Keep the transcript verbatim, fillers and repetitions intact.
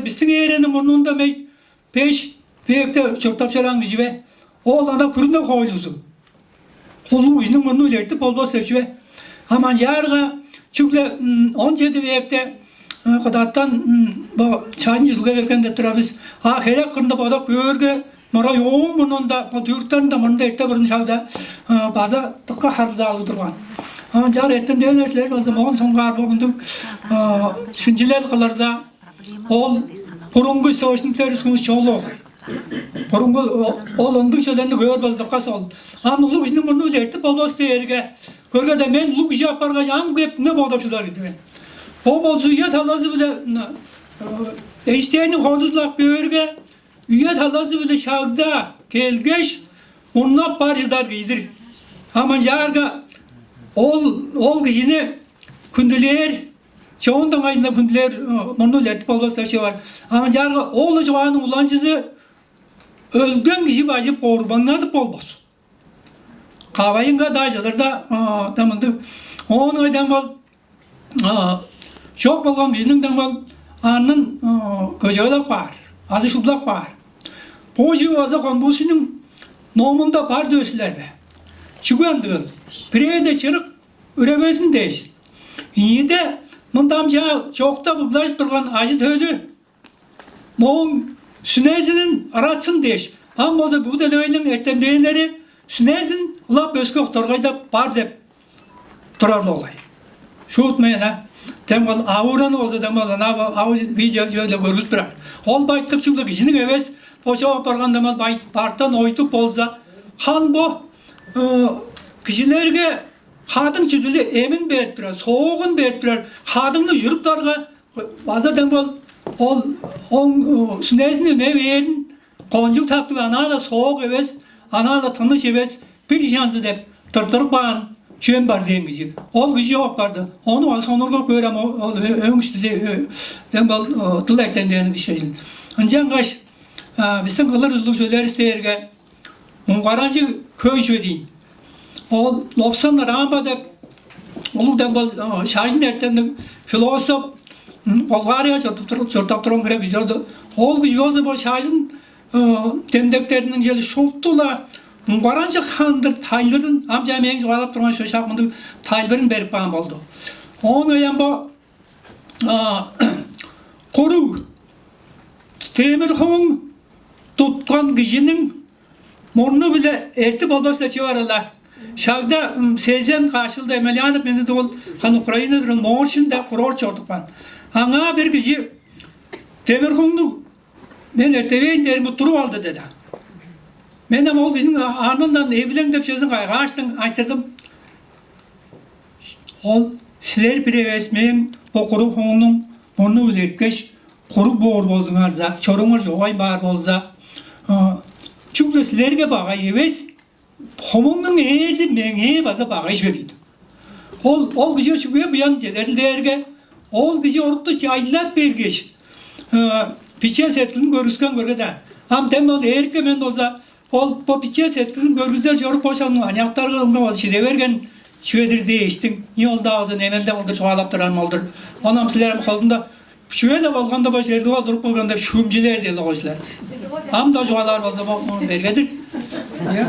Бистиң эрениң мурнунда мей беш векте чурттап чораан кижи бе? Ол ана күрүне хоойлузу. Улуг кижиниң мурну илертип болбас деп чүве. Ам ынчаарга чүгле он чеди векте кыдаттан бо чажын чүдүлге келген деп турар бис. А херек кырында бодап көөрге, мырай ооң мурнунда, бо түрктарында мурнунда эрте бурун шагда база дыка харылзаалыг турган. Ынчаар эртемденнер силер болза моон соңгаар бо мындыг шинчилел кылырда, ол бурунгу источниктер үскүнүс чогул ол. Бурунгу ол ындыг чөленни көөр болзукка сол. Ам улуг кижиниң мурну-биле эртип болбас дээрге, көргеде мен улуг кижи апаргай ам кеп не бодап чыдар кижи мен. Ол болза үе талазы-биле Эйнштейнниң хоойлузу-биле ап көөрге, үе талазы-биле шагда келгеш, мурнап бар чыдар кижи-дир. Ам ынчаарга ол ол кижини хүндүлээр, чоон дыңайында хүндүлээр мурну илертип болбас деп чүве бар. Ам ынчаарга ол чугааның уланчызы өлген кижи бажып корбаңнадып болбас. Кавайынга-даа чыдыр-даа мындыг. Оон ыңай дем бол чок болган кижиниң дем бол анын көжээлеп каар, азы шуглап каар. Бо чүү база Конфуцийниң номунда бар дөсүлер бе? Чүге ындыгыл? Бирээде чырык үревезин дээш, ийиде мында ам чаа чокта буглажып турган ажы-төлү мооң сүнезинин ыратсын дээш, ам болза бүгү делегейниң эртемденнери сүнезин ылап өске октаргайда бар деп турар-ла олай. Шуут мен а дем ол аураны болза дем ол ана ау видео чөөле көргүзүп турар. Ол байтык чүгле кижиниң эвес, бо чоп апарган дем ол бай бартан ойтуп болза, хан бо кижилерге хадың чүдүлү эмин берип турар, соогун берип турар, хадыңны чуруптарга база дем бол ол оң сүнезин үне бээрин кончуг таптыг, анаа-ла соок эвес, анаа-ла тыныш эвес бир чанзы деп тыртырып каан чүвем бар дээн кижи. Ол кижи чок барды. Ону база сонургап көөр ам ол өң үстү дем бол дыл эртемденин ишежил. Ынчангаш бистиң кылыр ужурлуг чүвелеривис дээрге муңгаранчыг хөй чүве дейн. Ол Лобсан Рамба деп улуг дем бол шажын эртемниг философ, Болгарияга чурттап турган хире кижи орду. Ол кижи болза бо шажын демдектериниң чели шупту-ла муңгаранчыг хандыр тайлырын, ам чаа мээң чугаалап турган шо шак мындыг тайлырын берип каан болду. Оон аян бо куруг темир хууң туткан кижиниң мурну-биле эртип болбас деп чүве бар-ла. Шагда сезен каш чылда Емельянов мени дыгыл хан Украинада турган Моршин деп курорт чорудупкан. Аңаа бир кижи демир хууңну мен эртевейн дээримге туруп алды деди. Мен ам ол кижиниң арнындан эвилең деп чүвезин кайгааштың айтырдым. Ол силер бир эвес мээң бо куруг хууңнуң мурну-биле эрткеш, куруг боор болзуңарза, чоруңар чогай баар болза, чүгле силерге багай эвес, хомуңнуң ээзи меңээ база багай чүве дейт. Ол ол кижи чүге буян чедерил дээрге, ол кижи орукту чайлап бергеш, биче сеткилин көргүскен көрге-даа. Ам дем ол эрикке мен болза, ол бо биче сеткилин көргүзер чорук бошаның аныяктарга ынга ол чиде берген чүве-дир дээштиң. И ол-даа база немелде кылдыр чугаалап турарым ол-дур. Оон ам силер ам холунда чүве-ле болганда бо чердип ол туруп келгенде шүүмчүлээр дээли гой силер. Ам-даа чугаалаар болза бо муну бергедир. Ийе.